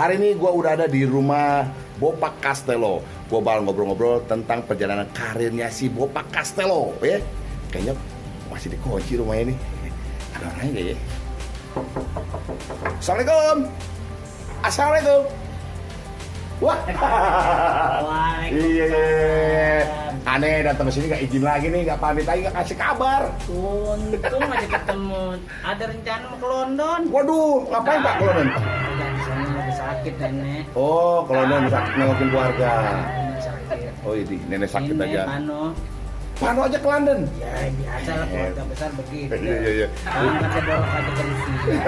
Hari ini gue udah ada di rumah Bopak Castello. Gue bakal ngobrol-ngobrol tentang perjalanan karirnya si Bopak Castello, ya. Kayaknya masih dikunci rumahnya nih. Ada orangnya nggak ya? Assalamualaikum. Assalamualaikum. Wah. Iya. Aneh datang ke sini nggak izin lagi nih, nggak pamit lagi, nggak kasih kabar. Untung aja ketemu. Ada rencana mau ke London. Waduh, ngapain Pak ke London? Di sana lagi sakit nenek. Oh, ke London sakit nengokin keluarga. Nenek sakit. Oh ini nenek sakit Ini, aja. Pano. Aja ke London. Ya biasa lah keluarga besar begitu. Iya. Kalau pakai bolok aja ke Rusia.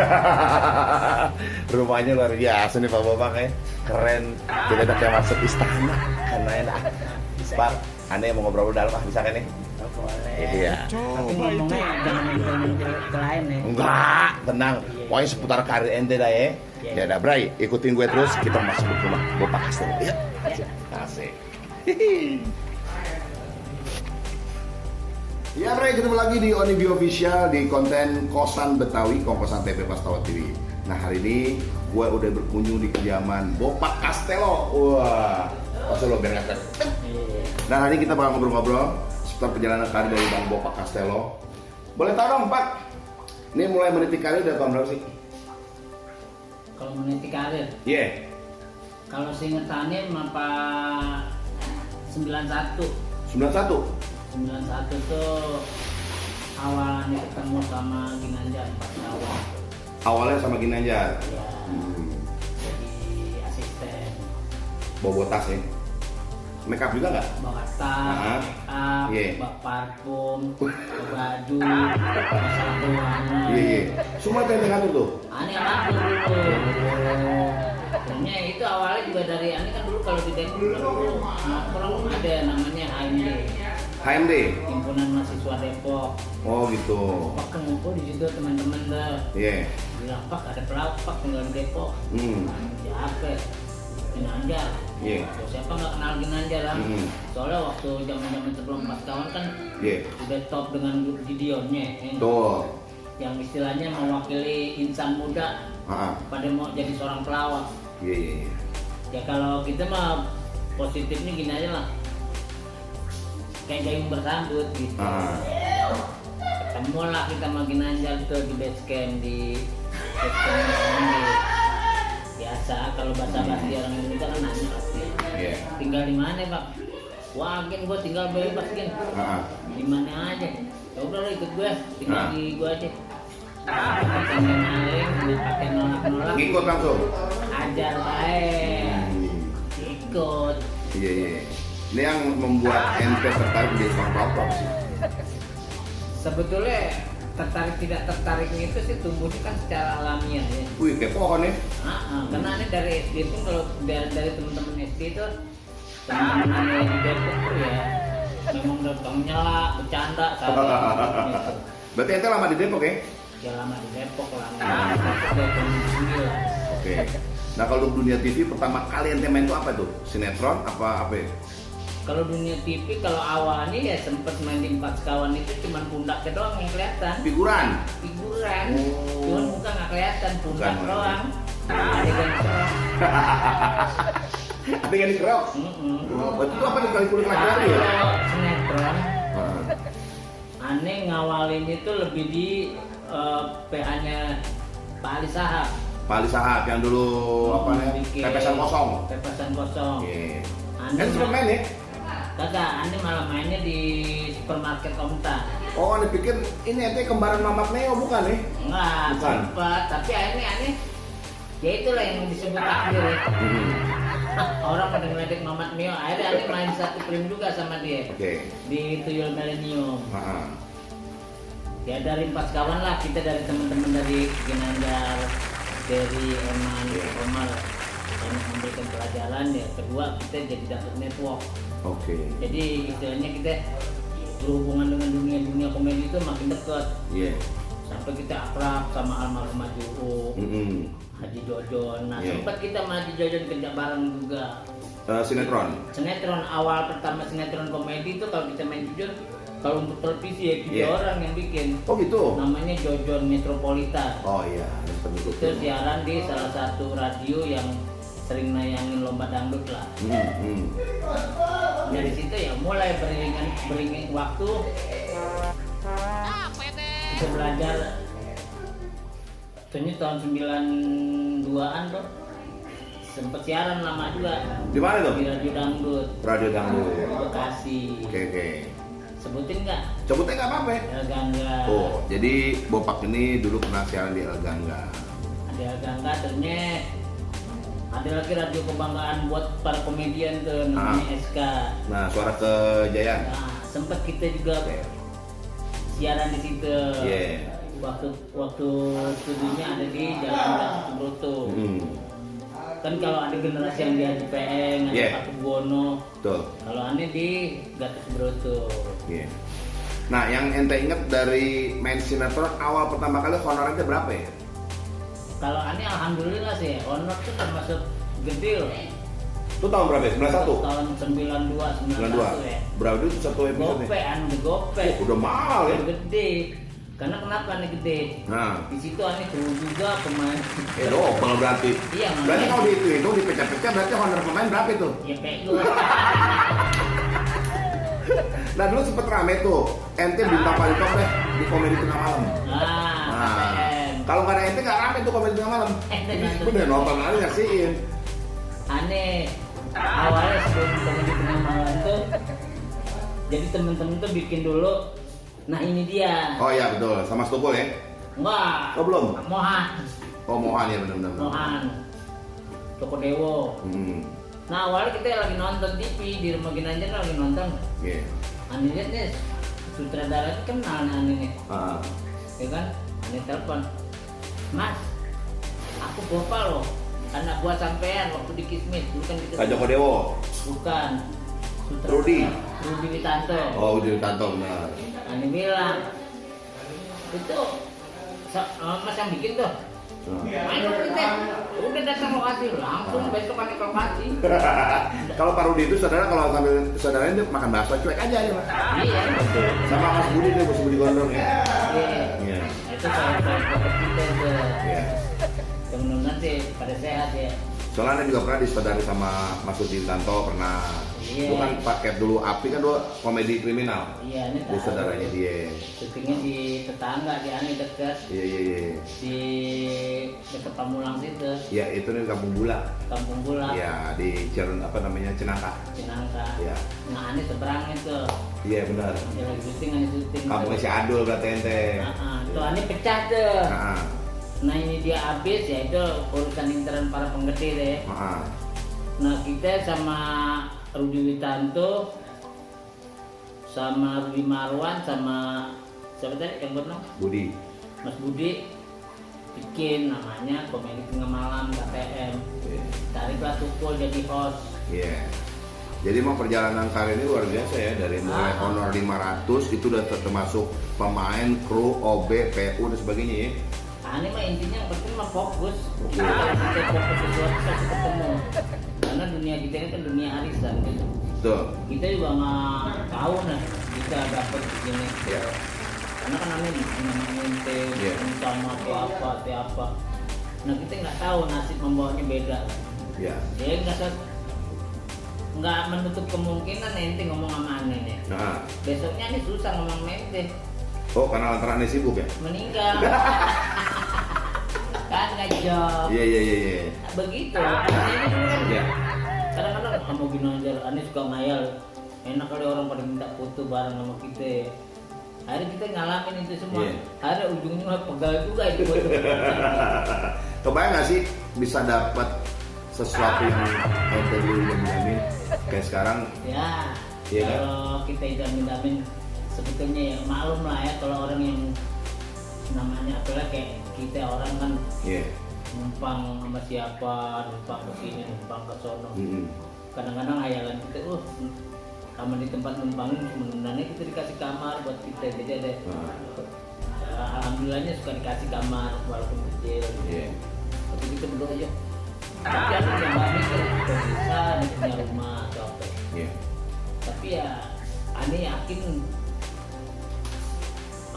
Rumahnya luar biasa nih Pak Bopak ya. Keren. Kita udah kayak masuk istana. Karena enak. Pak, aneh mau ngobrol dalam bisa kan nih? Oh, boleh. Iya. Tapi ngomongnya jangan mentil ke lain ya. Enggak, tenang. Pokoknya seputar karir ente dah ya. Ya udah Bray, ikutin gue terus. Kita masuk ke rumah Bopak Castello. Iya. Asik. Ya Bray, ketemu lagi di Onibi Official di konten Kosan Betawi, Kosan TP Pastawa TV. Nah hari ini gue udah berkunjung di kediaman Bopak Castello. Wah, masa lo biar ngangkat. Nah hari ini kita bakal ngobrol-ngobrol seputar perjalanan karir dari Bang Bopak Castello. Boleh tahu dong Pak, ini mulai meniti karir dari tahun berapa sih? Kalau meniti karir. Iya. Kalau seingetannya apa 91. 91? 91 tuh awalnya ketemu sama Ginanjar 4 tahun. Awalnya sama Ginanjar. Ya, jadi asisten. Bawa tas ya? Make up juga nggak? Bawa tas, Nah, make up, iya. bawa parfum, bawa baju, masalah keuangan. Iya. Semua tentang ngatur tuh? Ani ngatur dulu. Sebenarnya itu awalnya juga dari Ani kan dulu kalau di Depok kan dulu nongkrong ada namanya HMD. HMD? Himpunan Mahasiswa Depok. Oh gitu. Pak kan ngumpul di situ teman-teman dah. Iya. Bilang Pak ada pelapak tinggal di Depok. Siapa? Ginanjar. Iya. Siapa nggak kenal Ginanjar lah? Soalnya waktu zaman sebelum pas kawan kan udah top dengan grup Gideonnya. Tuh. Yang istilahnya mewakili insan muda pada mau jadi seorang pelawak. Iya. Ya kalau kita mah positifnya gini aja lah. Kayak gayung bersambut gitu. Ketemu lah kita sama Ginanjar tuh di base camp di biasa kalau bahasa-bahasa orang Indonesia kan nanya pasti. Tinggal di mana Pak? Wah Gin, gue tinggal bebas Gin. Di mana aja? Ya udah lah ikut gue, tinggal di gue aja. Pakai maling, pakai nolak-nolak. Ngikut langsung? Ajar baik. Ikut. Iya. Ini yang membuat ente tertarik menjadi seorang pelawak sih? Sebetulnya tertarik tidak tertariknya itu sih tumbuhnya kan secara alamiah ya. Wih, kayak pohon ya? Karena ini dari SD pun kalau dari teman-teman SD itu teman-teman yang di Depok tuh ya memang udah nyela, bercanda gitu. Berarti ente lama di Depok ya? Ya lama di Depok lah. Dari tahun 9. Oke. Nah kalau dunia TV pertama kali ente main itu apa tuh? Sinetron apa ya? Kalau dunia TV kalau awalnya ya sempet main di 4 Sekawan itu cuman pundaknya doang yang kelihatan. Figuran. Cuman muka nggak kelihatan, pundak Bukan, doang. Adegan serong. Adegan dikerok. Berarti itu apa nih kali kulit laki-laki ya? Kalau sinetron, aneh ngawalin itu lebih di PA-nya Pak Ali Sahab. Pak Ali Sahab yang dulu apa nih? Pepesan kosong. Pepesan kosong. Iya. Aneh Kan sempat main ya? Kagak, aneh malah mainnya di supermarket Omta. Oh, aneh pikir ini ente kembaran Mamat Neo bukan nih? Enggak, Bukan. sempat. Tapi aneh ya itulah yang disebut takdir ya. Orang pada ngeledek Mamat Neo, akhirnya aneh main satu film juga sama dia. Di Tuyul Millennium. Ya dari 4 Sekawan lah, kita dari teman-teman dari Ginanjar, dari Eman, Omar yang memberikan pelajaran ya. Kedua kita jadi dapat network. Jadi istilahnya kita berhubungan dengan dunia komedi itu makin dekat. Sampai kita akrab sama almarhum Haji Haji Jojon. Nah sempat kita sama Haji Jojon kerja bareng juga. Sinetron awal pertama sinetron komedi itu kalau kita main jujur Kalau untuk televisi ya kita orang yang bikin. Oh gitu. Namanya Jojon Metropolitan. Oh iya. Itu siaran di salah satu radio yang sering nayangin lomba dangdut lah. Dari situ ya mulai beriringan waktu kita belajar. Itu tahun 92-an tuh sempet siaran lama juga. Di mana tuh? Di Radio Dangdut. Radio Dangdut. Bekasi. Oke. Sebutin nggak? Sebutin nggak apa-apa. El Gangga. Oh, jadi Bopak ini dulu pernah siaran di El Gangga. Ada El Gangga, ternyata ada lagi radio kebanggaan buat para komedian tuh namanya SK. Nah, Suara Kejayaan. Nah, sempet kita juga siaran di situ. Yeah. Waktu studinya ada di Jalan Gatot Subroto. Kan kalau ada generasi yang di Haji Peeng, ada Paku Buwono. Betul. Kalau aneh di Gatot Subroto. Yeah. Nah, yang ente inget dari main sinetron awal pertama kali honornya berapa ya? Kalau aneh alhamdulillah sih, honor tuh termasuk gede loh. Itu tahun berapa ya? 91? Tahun 92, 91 ya. Berapa itu satu episode? Gope. Udah mahal ya? Udah gede. Karena kenapa aneh gede? Nah, di situ aneh kru juga pemain. Double berarti. Iya, berarti kalau itu dipecah-pecah berarti honor pemain berapa itu? Ya pego. Nah, dulu sempet rame tuh. Ente bintang paling top deh di Komedi Tengah Malam. Kalau nggak ada ente nggak rame tuh Komedi Tengah Malam. Udah nonton aja nyaksiin. Aneh awalnya sebelum Komedi Tengah Malam tuh, jadi temen-temen tuh bikin dulu. Nah ini dia. Oh iya betul, sama Stupul ya? Enggak. Oh belum? Mohan. Oh Mohan ya benar-benar. Mohan. Toko Dewo. Nah awalnya kita lagi nonton TV di rumah Ginanjar lagi nonton. Iya. Aneh lihat nih sutradara itu kenal Aneh nih. Ya kan? Aneh telepon. Mas, aku Gopal loh. Anak buah sampean waktu di Kismis. Bukan kita. Kak Joko Dewo. Bukan. Rudi Witanto. Oh, Rudi Witanto benar. Aneh bilang itu mas yang bikin tuh. Main udah datang lokasi langsung besok aneh ke lokasi. Kalau Pak Rudi itu kalau sambil saudaranya dia makan bakso cuek aja ya Mas. Iya betul. Sama Mas Budi tuh, Mas Budi Gondrong ya. Iya. Itu saya kita tuh. Iya. Teman-teman sih pada sehat ya. Soalnya juga pernah disaudari sama Mas Rudi Witanto pernah. Iya. Itu kan paket dulu Api kan dulu komedi kriminal. Iya, ini di saudaranya dia. syutingnya di tetangga di Ani dekat. Iya. Di dekat Pamulang situ. Ya itu nih Kampung Bula. Kampung Bula. Ya di Cinangka. Iya. Nah Ani seberang itu. Iya benar. Dia lagi syuting. Kampungnya si Adul berarti ente. Tuh Ani pecah tuh. Nah ini dia habis ya itu urusan intern para penggede deh. Nah kita sama Rudi Witanto sama Rudi Marwan sama siapa tadi yang bernama? Budi. Mas Budi bikin namanya Komedi Tengah Malam KTM. Tariklah Tukul jadi host. Iya. Jadi mau perjalanan karir ini luar biasa ya, dari mulai honor 500 itu udah termasuk pemain, kru, OB, PU dan sebagainya ya. Ini mah intinya yang penting mah fokus. Kalau kita fokus sesuatu pasti ketemu. Karena dunia kita ini kan dunia arisan gitu. Betul. Kita juga nggak tahu nah kita dapat begini. Iya. Karena kan namanya sama apa. Nah kita nggak tahu nasib membawanya beda. Iya. Jadi nggak menutup kemungkinan ente ngomong sama aneh nih. Besoknya nih susah ngomong sama ente. Oh karena lantaran aneh sibuk ya? Meninggal. Kan ngejok. Iya. Begitu. Ini dulu kan. Iya. Kadang-kadang kamu Ginanjar, aneh suka ngayal. Enak kali orang pada minta foto bareng sama kita. Akhirnya kita ngalamin itu semua. Akhirnya ujungnya pegal juga itu foto. Kebayang nggak sih bisa dapat sesuatu yang ente dulu jamin kayak sekarang? Ya. Iya kan? Kalau kita jamin sebetulnya ya maklum lah ya kalau orang yang namanya apalah kayak kita orang kan numpang sama siapa, numpang ke sini, numpang ke sono. Kadang-kadang hayalan kita, sama di tempat numpangin sebenarnya kita dikasih kamar buat kita, jadi ada alhamdulillahnya suka dikasih kamar walaupun kecil. Tapi kita berdoa aja. Tapi ada yang nggak mikir kita bisa punya rumah atau apa. Tapi ya aneh yakin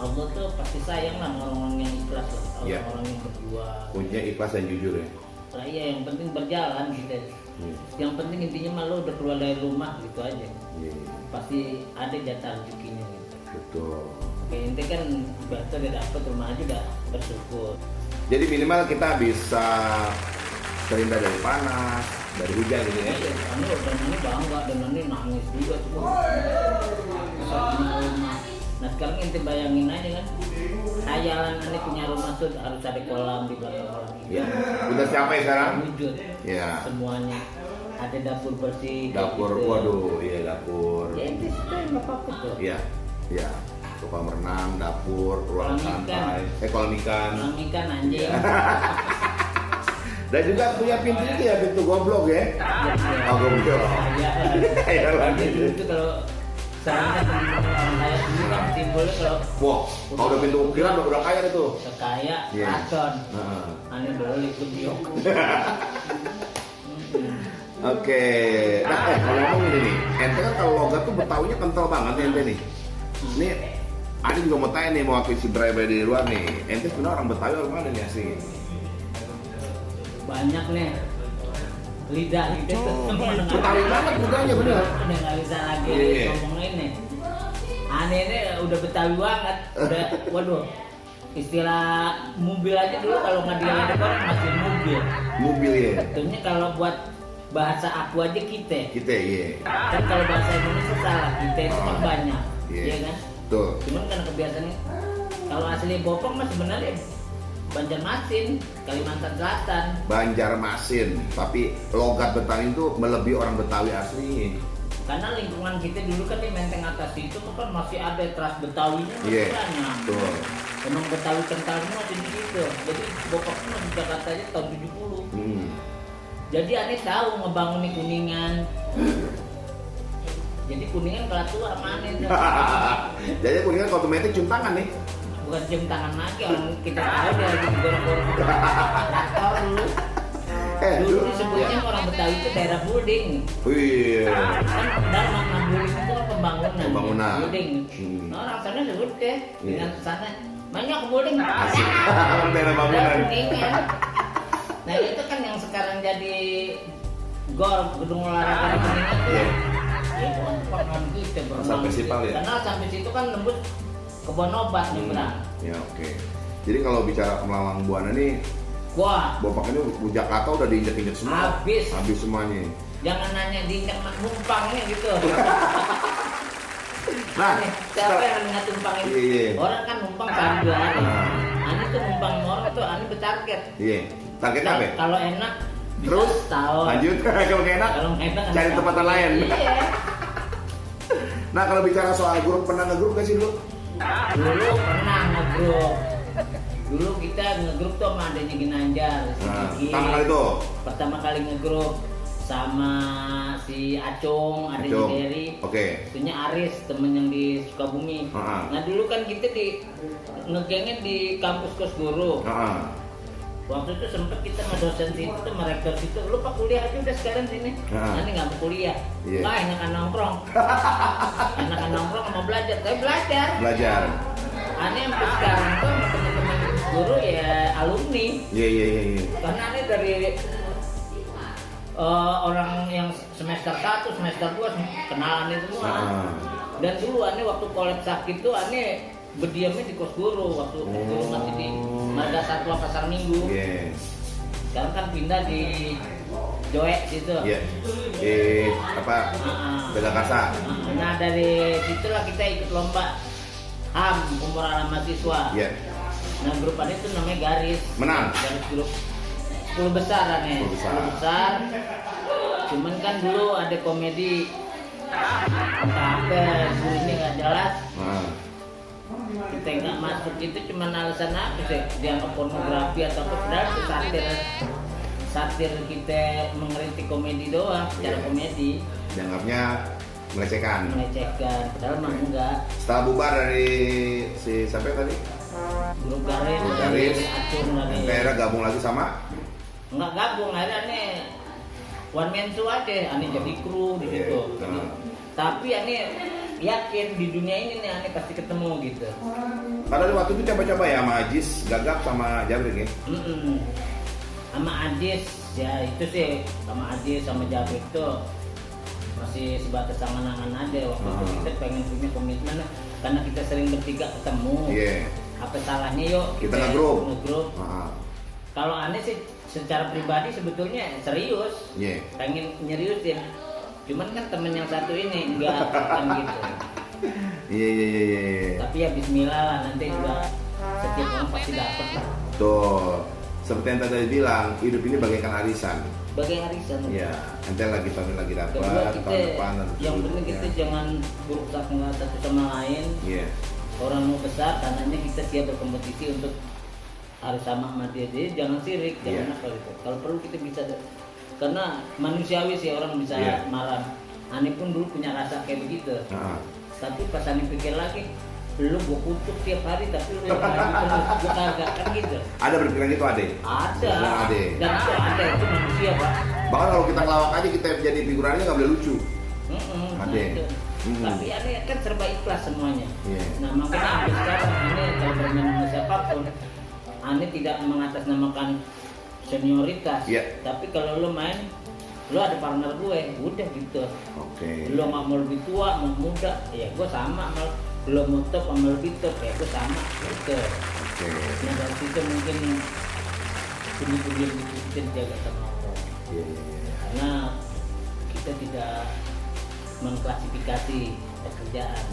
Allah tuh pasti sayang lah orang-orang yang ikhlas lah, orang-orang yang berjuang. Kuncinya ikhlas dan jujur ya. Lah iya, yang penting berjalan gitu. Yang penting intinya mah lo udah keluar dari rumah gitu aja. Pasti ada jatah rezekinya gitu. Betul. Kayak inti kan baca udah dapet, rumah aja udah bersyukur. Jadi minimal kita bisa terhindar dari panas, dari hujan gitu ya. Iya, karena dan ini bangga dan ini nangis juga semua. Punya rumah. Nah sekarang inti bayangin aja kan, hayalan ini punya rumah tuh harus ada kolam di belakang kolam. Ya, udah siapa ya sekarang? Wujud. Ya. Semuanya. Ada dapur bersih. Dapur, gitu. waduh, iya dapur. Ya itu sudah nggak apa-apa tuh. Iya, iya. Kolam renang, dapur, ruang Kolam santai, kolam ikan. Kolam ikan anjing. Dan juga punya pintu itu ya, pintu goblok ya. Oh goblok. Kaya lagi. Itu kalau sekarang kan orang kaya dulu kan simbolnya kalau wah, kalau udah pintu ukiran udah kaya itu. Kaya, racon. Aneh boleh ikut diok. Oke, nah kalau ngomong ini nih, ente kan kalau logat tuh Betawinya kental banget ya ente nih. Ini ada juga mau tanya nih, mau aku isi bray-bray di luar nih. Ente sebenarnya orang Betawi orang mana nih asli? Banyak nih lidah gitu Betawi banget mudanya bener. Udah nggak bisa lagi ngomongin nih. Aneh ini udah Betawi banget. Udah, waduh. Istilah mobil aja dulu kalau nggak diledek orang masih mobil. Mobil ya. Tentunya kalau buat bahasa aku aja kita. Kita iya. Kan kalau bahasa Indonesia salah, kita itu kan banyak. Iya kan? Tuh. Cuman kan kebiasaannya kalau asli Bopong mah sebenarnya Banjarmasin, Kalimantan Selatan. Banjarmasin, tapi logat Betawi itu melebihi orang Betawi asli. Karena lingkungan kita dulu kan di Menteng atas itu kan masih ada teras Betawinya banyak. Betul. Emang Betawi kental semua di situ. Jadi Bopong mah di Jakarta aja tahun 70. Jadi aneh tahu ngebangun di Kuningan. Jadi Kuningan kelas tua mana itu? Jadi Kuningan kalau otomatis cium tangan nih. Bukan cium tangan lagi, orang kita tahu dia lagi gorong-gorong. Tahu dulu. Dulu disebutnya orang Betawi itu daerah building. Iya. Kan dalam makna building itu kan pembangunan. Pembangunan. Building. Nah, orang sana sebut deh dengan sana banyak building. Asik. Daerah bangunan. Kuningan. Nah itu kan yang sekarang jadi gor gedung olahraga di Kuningan tuh. Ya bukan pengalaman kita berenang. Sampai Sipal ya. Karena sampai situ kan nembus kebun obat nyebrang. Ya oke. Jadi kalau bicara Melawang Buana nih, wah, Bopak ini Jakarta udah diinjak-injak semua. Habis semuanya. Jangan nanya diinjak numpangnya gitu. Nah, siapa yang nggak tumpang ini? Iya. Orang kan numpang sehari Ani tuh numpang orang tuh Ani bertarget. Iya. Target apa? Kalau enak terus tahun. Lanjut. Kalau nggak enak, cari tempat lain. Iya. Nah kalau bicara soal grup, pernah ngegrup gak sih dulu? Dulu pernah ngegrup. Dulu kita ngegrup tuh sama adanya Ginanjar. Pertama kali tuh? Pertama kali ngegrup sama si Acung, adanya Derry. Oke. Itunya Aris, temen yang di Sukabumi. Nah dulu kan kita di ngegengnya di kampus Kos Guru. Waktu itu sempet kita ngedosen situ tuh merektor situ, lu pak kuliah aja udah sekarang sini. Nanti nggak mau kuliah. Wah enakan nongkrong. Enakan nongkrong sama belajar. Tapi belajar. Aneh sampai sekarang tuh sama teman-teman guru ya alumni. Iya. Karena aneh dari orang yang semester 1, semester 2 kenalan itu semua. Dan dulu aneh waktu kolab sakit tuh aneh berdiamnya di Kos Guru waktu guru masih di Marga Satwa Pasar Minggu. Sekarang kan pindah di Joe situ. Di apa? Bedakasa. Nah dari situlah kita ikut lomba HAM, Pemurahan Mahasiswa. Nah grup ini tuh namanya Garis. Menang. Garis grup 10 besar aneh. 10 besar. Cuman kan dulu ada komedi entah apa gurunya nggak jelas. Kita nggak masuk itu cuma alasan apa sih? Dianggap pornografi atau apa? Padahal itu satir kita mengkritik komedi doang, secara komedi. Dianggapnya melecehkan. Padahal mah enggak. Setelah bubar dari si siapa tadi? Grup Garis, Acung lagi. Akhirnya gabung lagi sama? Enggak gabung, akhirnya nih one man show aja, aneh jadi kru di situ. Tapi aneh yakin di dunia ini nih aneh pasti ketemu gitu. Padahal waktu itu coba-coba ya sama Ajis, Gagap sama Jabrik ya. Sama Adis ya itu sih, sama Adis sama Jabir itu masih sebatas angan-angan aja. Waktu itu kita pengen punya komitmen karena kita sering bertiga ketemu. Apa salahnya yuk kita ngegrup. Kalau aneh sih secara pribadi sebetulnya serius, pengen nyeriusin. Cuman kan temen yang satu ini enggak kan gitu. Iya. Tapi ya Bismillah lah, nanti juga setiap orang pasti dapat lah. Tuh, seperti yang tadi bilang, hidup ini bagaikan arisan. Bagai arisan. Iya, nanti lagi tahun lagi dapat, tahun depan. Yang penting kita jangan buruk sangka satu sama lain. Orang mau besar, tandanya kita siap berkompetisi untuk harus sama dia. Jadi jangan sirik, jangan apa gitu. Kalau perlu kita bisa, karena manusiawi sih orang bisa marah. Ani pun dulu punya rasa kayak begitu. Tapi pas Ani pikir lagi, lu gue kutuk tiap hari tapi lu yang maju terus, gue kagak kan gitu. Ada berpikiran gitu Ade? Ada. Dan itu ada, itu manusia Pak. Bahkan kalau kita ngelawak aja kita jadi figurannya nggak boleh lucu. Ade. Tapi Ane kan serba ikhlas semuanya. Nah makanya sampai sekarang Ane kalau bermain sama siapapun, Ane tidak mengatasnamakan senioritas. Tapi kalau lu main, lu ada partner gue, udah gitu. Lu nggak mau lebih tua, mau muda, ya gue sama. Lu mau top sama lebih top, ya gue sama gitu. Nah dari situ mungkin punya kita dijaga sama Allah. Karena kita tidak mengklasifikasi pekerjaan.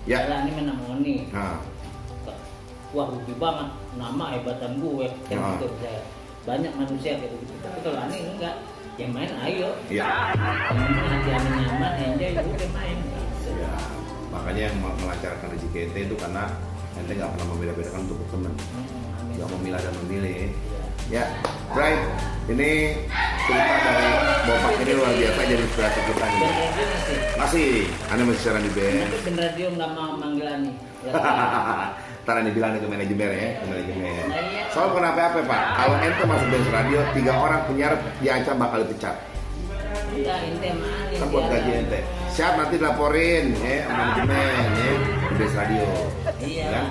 Kalau ini menamoni, wah rugi banget, nama hebatan gue, kan gitu saya. Banyak manusia kayak gitu. Tapi kalau aneh enggak, yang main ayo. Yang penting hati aneh nyaman, enjoy, udah main. Makanya yang melancarkan rezeki ente itu karena ente nggak pernah membeda-bedakan untuk teman, nggak memilah dan memilih. Bright, ini cerita dari Bapak ini luar biasa, jadi inspirasi kita nih. Masih, Anda masih siaran di band. Tapi Ben Radio nggak mau manggil Ani. Ntar Anda bilang ke manajemen ya, ke manajemen. Soal kenapa Pak? Kalau ente masuk band radio, 3 orang penyiar diancam bakal dipecat. Enggak, ente sama Ani. Kan buat gaji ente. Siap, nanti laporin ya manajemen ya di band radio. Iya.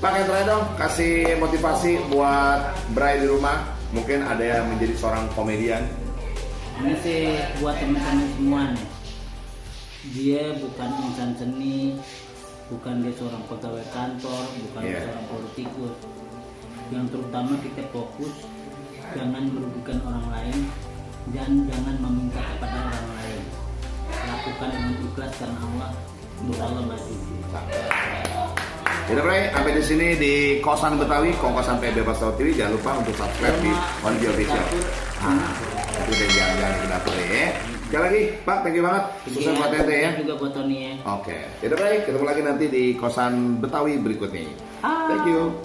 Pak, yang terakhir dong, kasih motivasi buat Bray di rumah. Mungkin ada yang menjadi seorang komedian. Ini sih buat teman-teman semua nih. Dia bukan insan seni, bukan dia seorang pegawai kantor, bukan dia seorang politikus. Yang terutama kita fokus jangan merugikan orang lain dan jangan meminta kepada orang lain. Lakukan dengan ikhlas karena Allah, insya Allah maju. Yaudah Bray, sampai di sini di Kosan Betawi, Kosan Bebas Tahu TV. Jangan lupa untuk subscribe di Only Official. Itu udah jangan ke dapur ya. Sekali lagi, Pak, thank you banget. Sukses buat ente ya. Juga buat Tony ya. Oke. Yaudah Bray, ketemu lagi nanti di Kosan Betawi berikutnya. Thank you.